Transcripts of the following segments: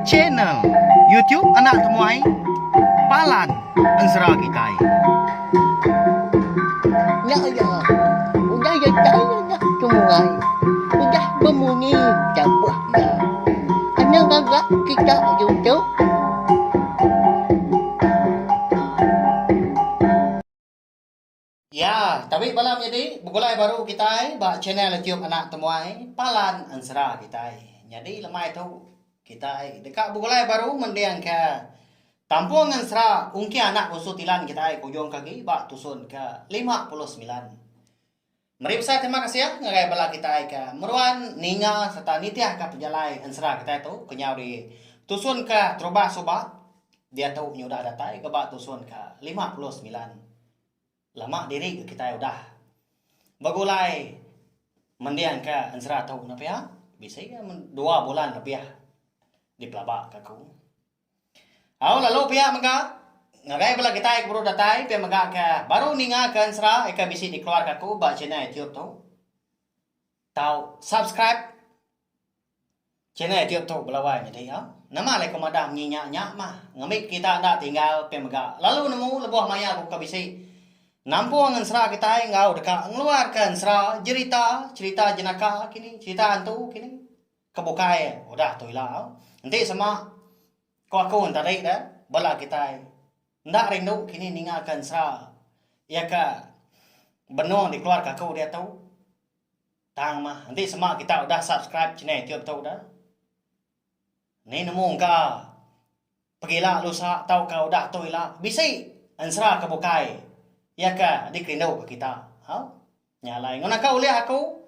Channel YouTube Anak Temuai Palan Ensera Kitai. Nya iya, udah datai anak temuai, udah bemunyi tabuh iya. Anang gaga kita ditu. Ya, tabi bala menyadi begulai baru kitai ba channel YouTube Anak Temuai Palan Ensera kitai. Nyadi lemai tu kitai deka begulai baru mendingka tampung ensera ungkir anak Bunsu Tilan kitai ke ujung ke agi ba tusun ke 59. Meri besai terima kasih ngagai bala kitai ke meruan ninga sereta nitihka pejalai ensera kitai tu kenyau di tusun ke terubah suba diatu nyudah datai ke ba tusun ke 59. Lama diri ke kitai udah begulai mendingka ensera tu enda pia bisi ke dua bulan lebih dipelaba ka aku. Au lalu pia mega ngagai bala kitai ke baru datai pia mega ke baru ninga ke ensera ika bisi dikeluarka aku ba channel YouTube tu tau subscribe Channel YouTube tu bala wai nyadi iya. Nama alai ku madah munyi nya nya mah ngambi kita enda tinggal pia mega lalu nemu lebuh maya ku ke bisi nampung ensera kitai enggau deka ngeluarka ensera jerita cherita jenaka kini cherita antu kini ke bukai udah tu ila enti sema ku aku entadi da bala kitai enda rindu kini ninga ke ensera iya ke benung dikeluarka aku diatu. Tang mah enti sema kita udah subscribe channel YouTube tu dah. Ni nemu engka pegila lusa tauka udah tu ila bisi ensera ke bukai iya ke dikerindu ke kita. Au. Nya alai ngun naka ulih aku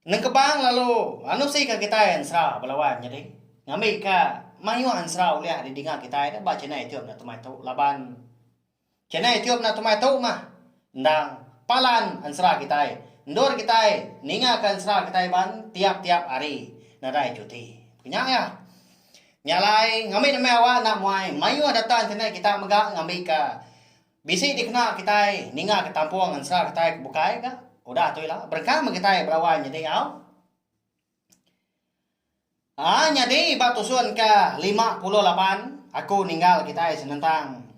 nengkebang lalu anusi ke kitai ensera bala wan nyadi ngambi ke mayuh ensera ulih didinga kitai ba channel YouTube enda temai tu laban Channel YouTube enda tumai tu mah endang palan ensera kitai endur kitai ningaka ensera kitai ban tiap-tiap hari nadai cuti. Nya iya. Nya alai ngambi nembiak awak enda muai mayuh data internet kita mega ngambika bisi dikena kitai ningaka tampung ensera kitai ke bukai ga udah tu ila berengkah meh kitai belawan nyadi au. Aa nyadi ba tusun ke 58 aku ninggal kitai senentang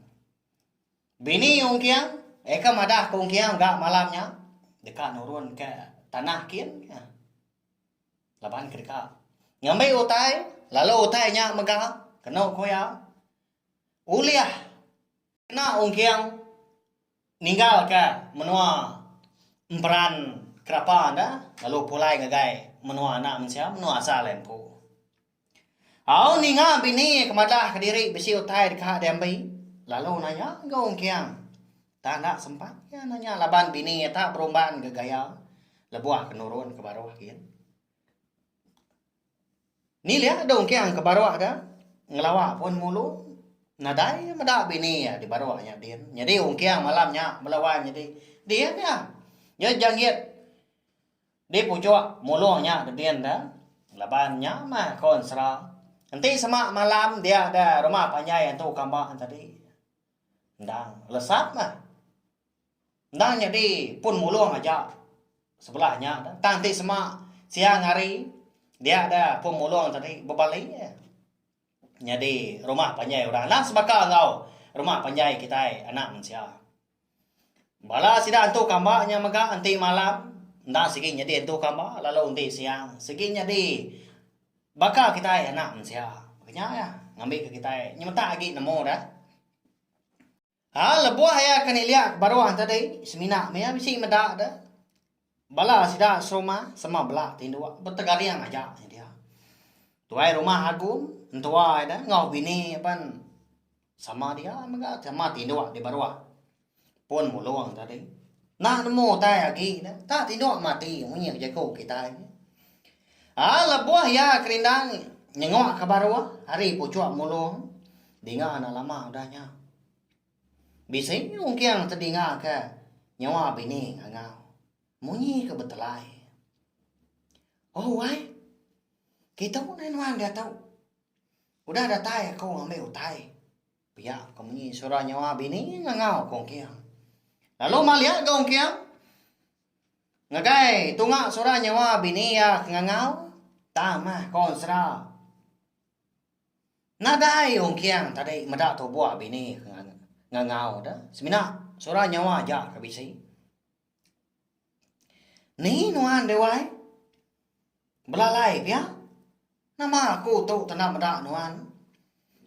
bini Ungking eka madah ke Ungking ga malam nya deka nurun ke tanah kin laban ke deka ngambi utai lalu utai nya mega kenu ku iya ulih kena Ungking Ninggalka menua emperan kerapa enda lalu pulai ngagai menua anak mensia, menua asal iya empu. Au ninga bini ke madah kediri bisi utai deka diambi lalu nanya enggau Ungking. Tang enda sempat iya nanya laban bini iya tak berumban ga gaya lebuh ke nurun ke baruh gin. Ni lya dong kiang ke baruh da ngelawa pun mulu nadai meda bini iya di baruh nya din. Nyadi ungking malam nya bala wai nyadi din iya. Nya janggit di puchok mulung nya da din da laban nya mah ko ensera. Enti sema malam dia da rumah panjai antu kamba tadi endang lesap mah. Endang nyadi pun mulung aja sebelah nya dah. Tang ti sema siang hari dia da pun mulung tadi bebali iya. Nyadi rumah panjai orang endang sebaka enggau rumah panjai kitai anak mensia. Bala sida entu kamba nya mega enti malam endang sigi nyadi entu kamba lalu enti siang sigi nyadi baka kitai anak mensia. Nya iya ngambika kitai nyemetak agi nemu dah. Ha lebuh iya ke nilik ke baruh tadi semina mih iya bisi meda de bala sida serumah sama bela tinduk betegaring aja nya dia. Tuai rumah Agum entua iya enggau bini iya pen sama dia mega sama tinduk di baruh pun mulung tadi. Enda nemu utai agi ne tak tinduk mati munyi jaku kitai. Ha lebuh iya kerindang nyenguk ke baruh ari puchuk mulung dinga enda lama udah nya. Bisi ungking tedinga ke nyawa bini ngangau. Munyi ke betelai. Oh wai. Kitu neh nuan diatu. Udah datai aku ngambi utai. Pia ke munyi sura nyawa bini ngangau ke ungking. Lalu malik ga ungking. Ngagai tunga sura nyawa bini iya ke ngangau. Tang mah konsra. Nadai ungking tadi meda tubuh bini ke ngangau deh. Semina sura nyawa aja ke bisi. Ni nuan deh wai. Belalai pia. Nama aku tu tenda meda nuan.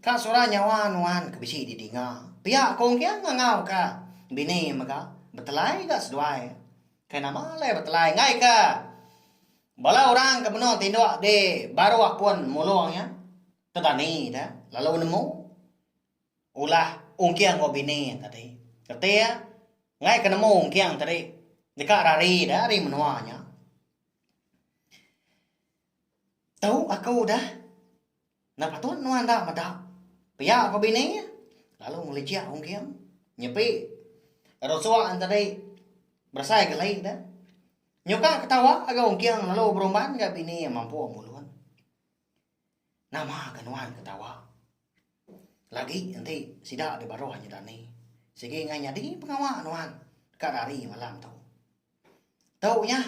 Ka sura nyawa nuan ke bisi didinga. Pia ku ungking ngangau ka bini mega betelai ga seduai. Kai nama alai betelai enggai ka bala orang ke benung tinduk di baruh pun mulung nya. Tedani da lalu nemu ulah Ungking enggau bini iya tadi. Reti iya enggai ke nemu Ungking tadi deka rari da ari menua nya. Tu aku dah enda patut nuan enda meda. Pia ko bini iya lalu ngelichik Ungking nyepi rusuk iya tadi berasai geli da. Nyuka ketawa ga Ungking lalu berumban ga bini iya mampung ulun. Nama ga nuan ketawa. Lagi enti sida di baruh nya dani. Sigi ngai nyadi pengawa nuan ka rari malam tu. Tu nya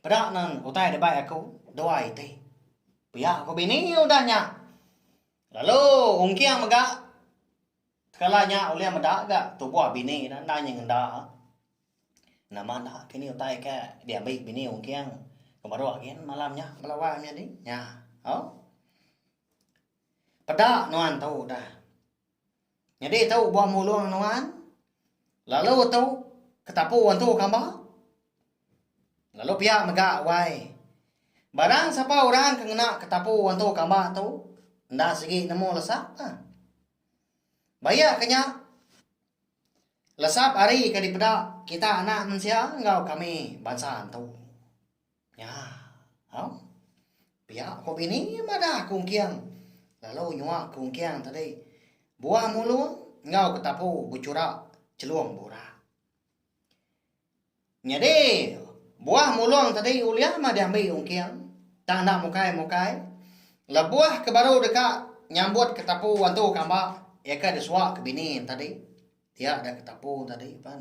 peda nang utai da bai aku dua iti. Pia ku bini udah nya. Lalu ungking mega tekala nya ulih meda ga tubuh bini ne enda nyengenda. Nama enda kini utai ke diambi bini ungking ke baruh gin malam nya bala wai menyadi nya au. Peda nuan tu udah. Nyadi tu buah mulung nuan lalu tu ketapu antu kamba. Lalu pia mega wai. Barang sapa orang ke ngena ketapu antu kamba tu enda sigi nemu lesap ah. Bayak ke nya Lesap ari ke dipeda kita anak mensia enggau kami bansa antu. Nya. Au. Pia ko bini madah kungking lalu nyua kungking tadi buah mulung enggau ketapu bechura chelum burak. Nyadi buah mulung tadi ulih mah diambi ungking tang enda mukai-mukai lebuh ke baru deka nyambut ketapu antu kamba iya ke disua ke bini tadi. Dia da ketapu tadi pan.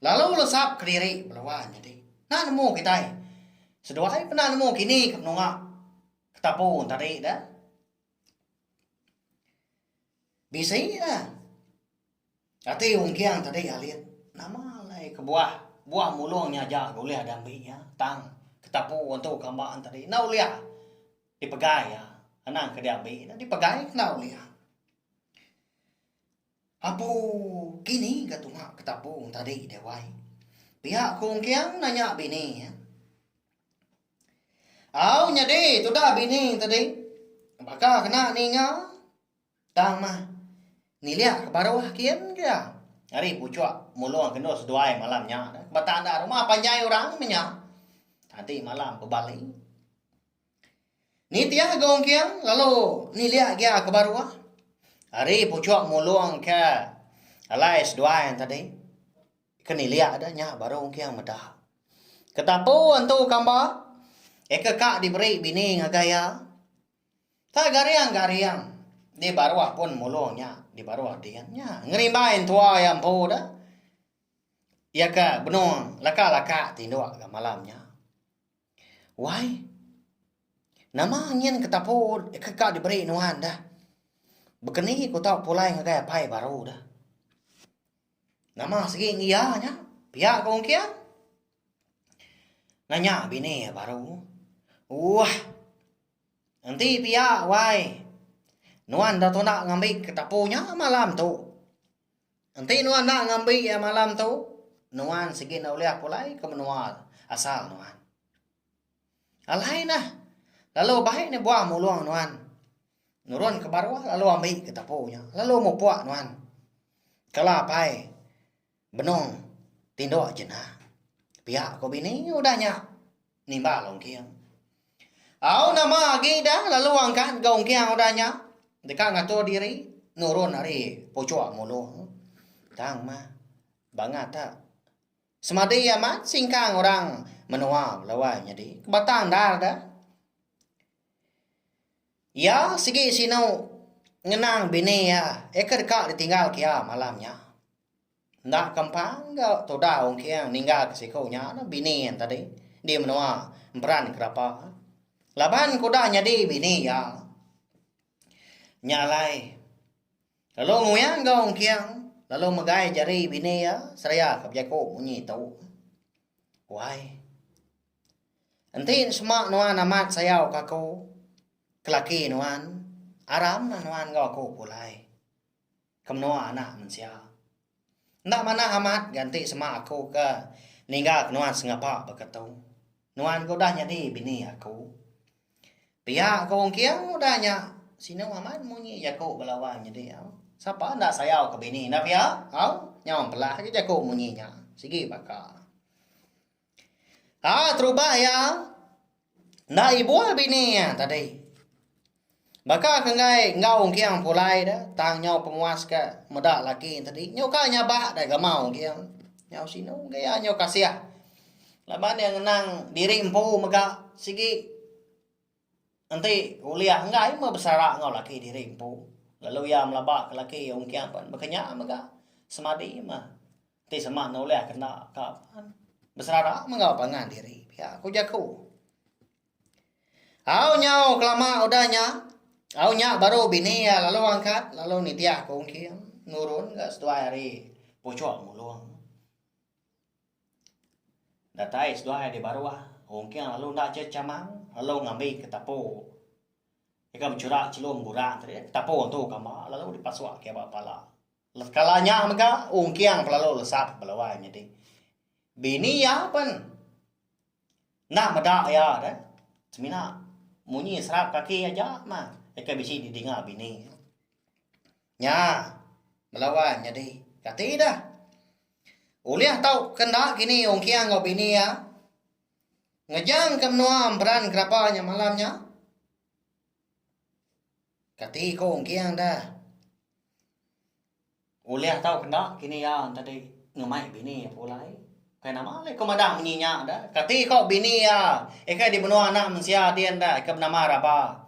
Lalu lesap kediri belawan nyadi. Enda nemu kitai. Seduai pernah nemu kini ke penunga ketapu tadi da. Bisi da. Ati ungking tadi alit. Nama alai kebuah buah mulung nya aja ke ulih diambi iya tang ketapu antu kamba tadi enda ulih dipegai iya. Anang ke diambi dipegai enda ulih. Apu kini ga tunga ke tapung tadi deh wai. Pia ku Ungking nanya bini iya. Au nyadi tudah bini tadi baka kena ninga tang mah nilik ke baruh kin ke ari puchok mulung ke endur seduai malam nya. Batang enda rumah panjai orang meh nya. Enti malam bebali. Nitih ga Ungking lalu nilik gia ke baruh. Ari puchok mulung ke alai seduai tadi ke nilik da nya baru Ungking meda. Ketapu antu kamba eka ka diberi bini ngagai iya. Tak garing-garing di baruh pun mulung nya di baruh din nya ngerimbai entua iya empu da. Iya ke benung laka-laka tinduk ga malam nya. Wai. Nama ngin ketapu ke ka diberi nuan dah. Bekeni ku tau pulai ngagai apai baru dah. Nama sigi ngia nya pia ku ungking. Nanya bini iya baru. Wah. Enti pia wai. Nuan dah tunda ngambi ketapu nya malam tu. Enti nuan enda ngambi iya malam tu, nuan sigi enda ulih pulai ke menua asal nuan. Alai neh, lalu bai neh buah mulung nuan. Nurun ke baruh lalu ambi ke tapu nya, lalu mupuk nuan. Kala apai benung tinduk jenak. Pia ko bini udah nya nimbal ungking. Au nama agi dah lalu angkat ga ungking udah nya deka ngatur diri nurun ari puchok mulung. Tang mah bangat tak semadi amat singkang orang menua belawai nyadi ke batang endar dah. Iya sigi sinu ngenang bini iya ke deka ditinggal ke iya malam nya. Enda kempang ga tudah Ungking ninggal ke siku nya bini iya tadi di menua Emperan Kerapa. Laban ke udah nyadi bini iya. Nya alai, lalu nguyang enggau Ungking lalu megai jari bini iya seraya ke bejaku munyi tu. Wai. Enti sema nuan amat sayau ke aku, ke laki nuan, aram nah nuan enggau aku pulai ke menua anak mensia. Enda manah amat ga enti sema aku ke ninggal ke nuan sengapa baka tu. Nuan ke udah nyadi bini aku. Pia ko Ungking udah nya sinu amat munyi jaku bala wang nyadi au. Sapa enda sayau ke bini enda pia au nyau empelah agi jaku munyi nya sigi baka. Haa terubah iya enda ibuh bini iya tadi. Baka ke enggai enggau ungking pulai deh tang nyau pemuas ke meda laki iya tadi nyau ka nyabak deh gama ungking. Nyau sinu ge iya nyau kasih laban iya ngenang diri empu mega sigi enti ulih enggai meh besara enggau laki diri empu. Lalu iya melaba ke laki ungking pen baka nya mega semadi meh. Ti sema ne ulih kena ka beserara enggau pangan diri pia ku jaku. Au nyau kelama udah nya, au nya baru bini iya lalu angkat lalu nitih ku Ungking nurun ga seduai ari puchok mulung. Datai seduai di baruh, Ungking lalu enda chechamang lalu ngambi ke tapu. Ika bechura chelum burak tadi tapu entu kamba lalu dipasuk ke ba pala. Kala nya mega Ungking kelalu lesap bala wai nyadi. Bini iya pen enda meda iya deh. Semina munyi serap kaki aja mah ika bisi didinga bini. Nya bala wai nyadi. Kati dah. Ulih tau ke enda kini Ungking enggau bini iya ngejang ke menua emperan kerapa nya malam nya. Kati ko Ungking dah. Ulih tau kenda kini iya tadi ngemai bini iya pulai. Kai nama alai ko madah munyi nya dah. Kati ko bini iya ikai di menua anak mensia din dah ke benama Raba.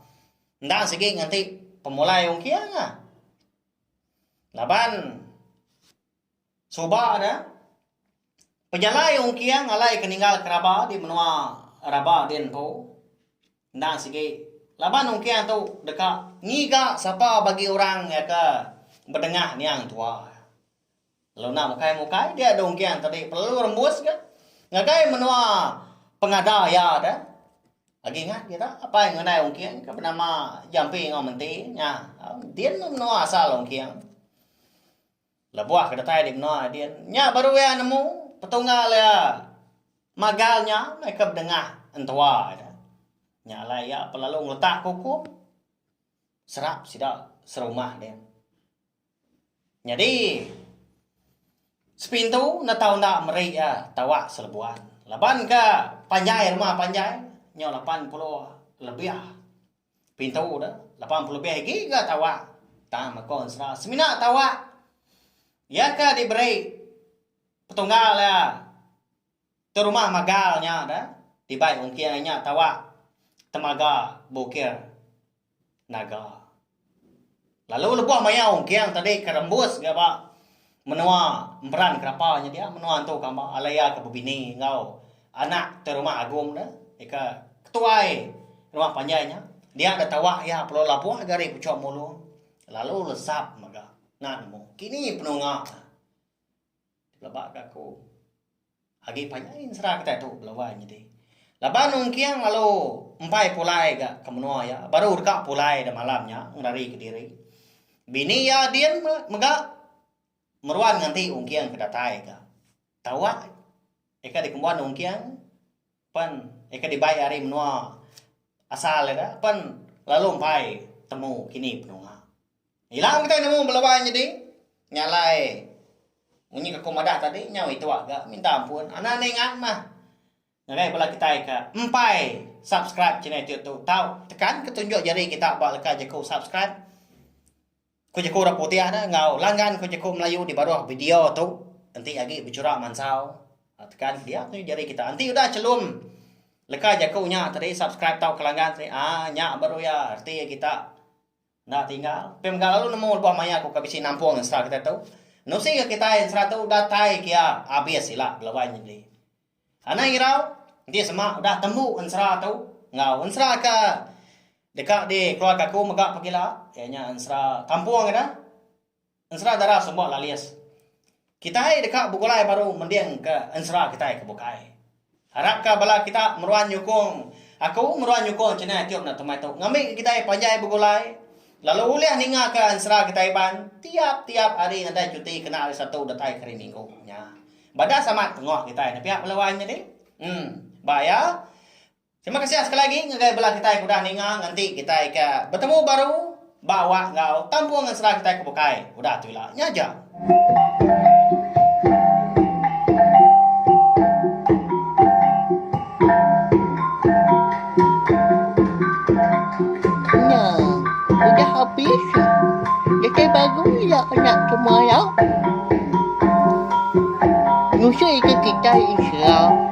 Enda sigi nganti pemulai Ungking ah. Laban suba dah pejalai Ungking alai ke ninggal ke Raba di menua Raba din empu. Endang sigi laban ungking tu deka ngiga sapa bagi orang iya ke bedengah niang tua. Lalu enda mukai-mukai dia deh ungking tadi perlu rembus ga ngagai menua pengada iya deh. Agi ingat kita apai ngandai ungking ke benama Jampi enggau Menti nya din meh menua asal ungking. Lebuh ke datai di menua din nya baru iya nemu petunggal iya magal nya meh ke bedengah entua ida. Nya alai iya pelalu ngeletak ke ukum serap sida serumah din. Nyadi sepintu enda tau enda meri iya tawak selebuan laban ke panjai rumah panjai nyau 80 lebih. Pintu de 80 lebih agi ga tawak tang meko ensera semina tawak iya ke diberi petunggal iya tu rumah magal nya de dibai ungking nya tawak temaga bukir naga. Lalu lebuh maya ungking tadi ke rembus ga ba menua emperan kerapa nya dia menua antu kamba alai iya ke bebini enggau anak tu rumah agum de ika ketuai rumah panjai nya dia da tawak iya perlu labuh ga ari puchok mulung lalu lesap mega enda nemu kini penunga pelaba ka aku agi panjai ensera kitai tu bala wai nyadi laban ungking lalu empai pulai ga ke menua iya baru deka pulai da malam nya ngerari kediri bini iya din mega meruan nganti ungking ke datai ga. Tawak ika dikembuan ungking pen ika dibai ari menua asal ida pen lalu empai temu kini penunga. Ila kitai nemu belaban nyadi nya alai munyi ke aku madah tadi nyau itu aga minta ampun anak enda ingat mah ngagai bala kitai ke empai subscribe channel ti tu tau tekan ke tunjuk jari kita ba leka jaku subscribe. Ku jaku orang putih ne enggau langgan ku jaku Melayu di baruh video tu enti agi bechura mansau tekan dia tu jari kita. Enti udah chelum leka jaku nya tadi subscribe tauka langgan tadi aaa nya baru iya reti iya kita enda tinggal. Pia mega lalu nemu lebuh maya ku ka bisi nampung ensera kita tu. Nusi ka kitai ensera tu datai kia abis ila belawai nyadi. Anang irau enti sema udah tembu ensera tu. Enggau ensera ke deka dikeluarka aku mega pagila iya nya ensera kampung ida. Ensera dara suba lalis. Kitai deka begulai baru mending ke ensera kitai ke bukai. Arapka bala kita meruan nyukung aku meruan nyukung channel YouTube enda temai tu ngambika kitai panjai begulai lalu ulih ningaka ensera kitai Iban tiap-tiap hari nadai cuti kena hari Satu datai ke hari Minggu nya. Badas amat pengoh kitai ne pia bala wan nyadi. Em ba iya. Terima kasih sekali agi ngagai bala kitai ke udah ninga nganti kitai ke betemu baru ba awak enggau tampung ensera kitai ke bukai udah tu ila. Nya aja. Nya, udah habis. Datai baru ila anak temuai. Nusui ke kitai ensera.